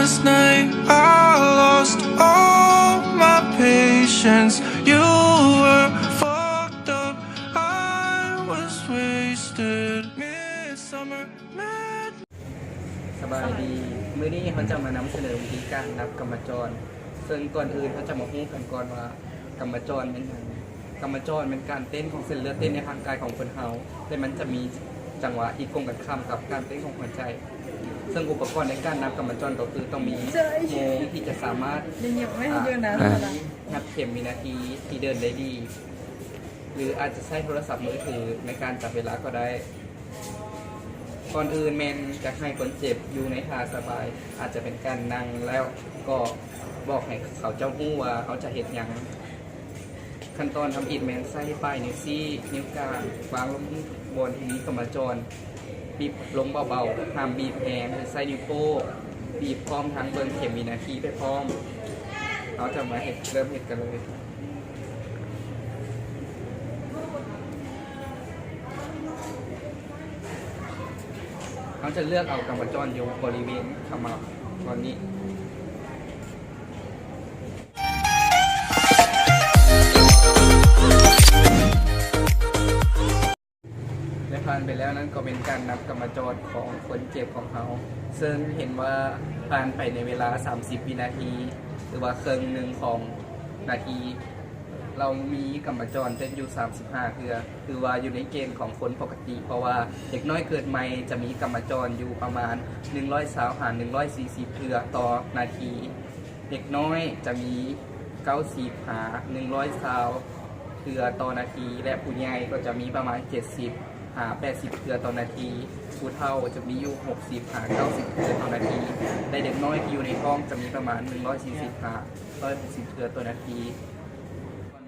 Last night I lost all my patience. You were fucked up. I was wasted. Midsummer madness. ສະບາຍດີ ມື້ນີ້ເຮົາຈະມານຳສະເໜີວິທີການນັບກຳມະຈອນ ເຊິ່ງກ່ອນອື່ນເຮົາຈະມາຮູ້ກັນກ່ອນວ່າ ກຳມະຈອນແມ່ນຫຍັງ? ກຳມະຈອນແມ່ນການເຕັ້ນຂອງເສັ້ນເລືອດເຕັ້ນໃນຮ່າງກາຍຂອງຄົນເຮົາ ແລະ ມັນຈະມີຈັງຫວະທີ່ກົງກັນຂ້າມກັບການເຕັ້ນຂອງຫົວໃຈ. ເຊິ່ງອຸປະກອນໃນການນັບກຳມະຈອນກໍຄືຕ້ອງມີໂມງທີ່ຈະສາມາດ ຍັງຍັງບໍ່ໃຫ້ຢູ່ນານ ອ່າ ເທົ່ານັ້ນ ນັບເຂັມວິນາທີທີ່ເດີນໄດ້ດີ ຫຼື ອາດຈະໃຊ້ໂທລະສັບມືຖືໃນການຈັບເວລາກໍໄດ້. ກ່ອນອື່ນແມ່ນຢາກໃຫ້ຄົນເຈັບຢູ່ໃນທ່າສະບາຍ, ອາດຈະເປັນການນັ່ງແລ້ວກໍບອກໃຫ້ເຂົາເຈົ້າຮູ້ວ່າເຮົາຈະເຮັດຫຍັງ. ຂັ້ນຕອນທຳອິດແມ່ນໃຊ້ປາຍນິ້ວຊີ້, ນິ້ວກາງວາງລົງບ່ອນທີ່ມີກຳມະຈອນ, ບີບລົງເບົາໆ, ຫ້າມບີບແຮງ ຫຼື ໃຊ້ນິ້ວໂປ້ບີບພ້ອມທັງເບິ່ງເຂັມວິນາທີໄປພ້ອມ. ເຮົາຈະມາເຮັດ, ເລີ່ມເຮັດກັນເລີຍ. ເຮົາຈະເລືອກເອົາກຳມະຈອນຢູ່ບໍລິເວນຂະໝັບຕອນນີ້ ແລະ ຜ່ານໄປແລ້ວນັ້ນກໍເປັນການນັບກຳມະຈອນຂອງຄົນເຈັບຂອງເຮົາ ເຊິ່ງເຫັນວ່າຜ່ານໄປໃນເວລາສາມສິບວິນາທີ ຫຼືວ່າເຄິ່ງໜຶ່ງຂອງນາທີ. ລາວມີກຳມະຈອນເຕັ້ນຢູ່ສາມສິບຫ້າເທື່ອ, ຖືວ່າຢູ່ໃນເກນຂອງຄົນປົກກະຕິ, ເພາະວ່າເດັກນ້ອຍເກີດໃໝ່ຈະມີກຳມະຈອນຢູ່ປະມານໜຶ່ງຮ້ອຍຊາວຫາໜຶ່ງຮ້ອຍສີ່ສິບເທື່ອຕໍ່ນາທີ, ເດັກນ້ອຍຈະມີເກົ້າສິບຫາໜຶ່ງຮ້ອຍຊາວເທື່ອຕໍ່ນາທີ ແລະ ຜູ້ໃຫຍ່ກໍຈະມີປະມານເຈັດສິບຫາແປດສິບເທື່ອຕໍ່ນາທີ, ຜູ້ເຖົ້າຈະມີຢູ່ຫົກສິບຫາເກົ້າສິບເທື່ອຕໍ່ນາທີ ແລະ ເດັກນ້ອຍທີ່ຢູ່ໃນທ້ອງຈະມີປະມານໜຶ່ງຮ້ອຍສີ່ສິບຫາ ຮ້ອຍຫົກສິບເທື່ອຕໍ່ນາທີ.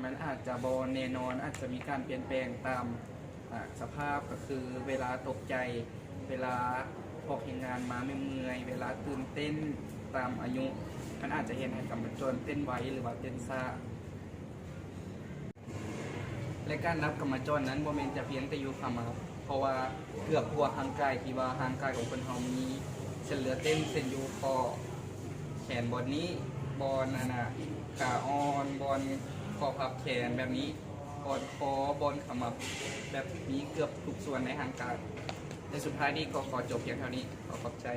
ມັນອາດຈະບໍ່ແນ່ນອນ, ອາດຈະມີການປ່ຽນແປງຕາມ ອາ ສະພາບ, ກໍຄືເວລາຕົກໃຈ, ເວລາອອກແຮງງານມາເມື່ອຍໆ, ເວລາຕື່ນເຕັ້ນ, ຕາມອາຍຸ, ມັນອາດຈະເຮັດໃຫ້ກຳມະຈອນເຕັ້ນໄວ ຫຼືວ່າເຕັ້ນຊ້າ. ແລະ ການນັບກຳມະຈອນນັ້ນບໍ່ແມ່ນຈະພຽງແຕ່ຢູ່ຂະໝັບ, ເພາະວ່າເກືອບທົ່ວຮ່າງກາຍ ທີ່ວ່າຮ່າງກາຍຂອງຄົນເຮົາມີເສັ້ນເລືອດເຕັ້ນ ເຊັ່ນຢູ່ຂໍ້ແຂນບ່ອນນີ້, ບ່ອນອັນນ່າ ຂາອ່ອນ, ບ່ອນຂໍ້ພັບແຂນແບບນີ້, ບ່ອນຄໍ, ບ່ອນຂະໝັບ, ແບບມີເກືອບທຸກສ່ວນໃນຮ່າງກາຍ. ແລະ ສຸດທ້າຍນີ້ກໍຂໍຈົບພຽງເທົ່ານີ້. ຂໍຂອບໃຈ.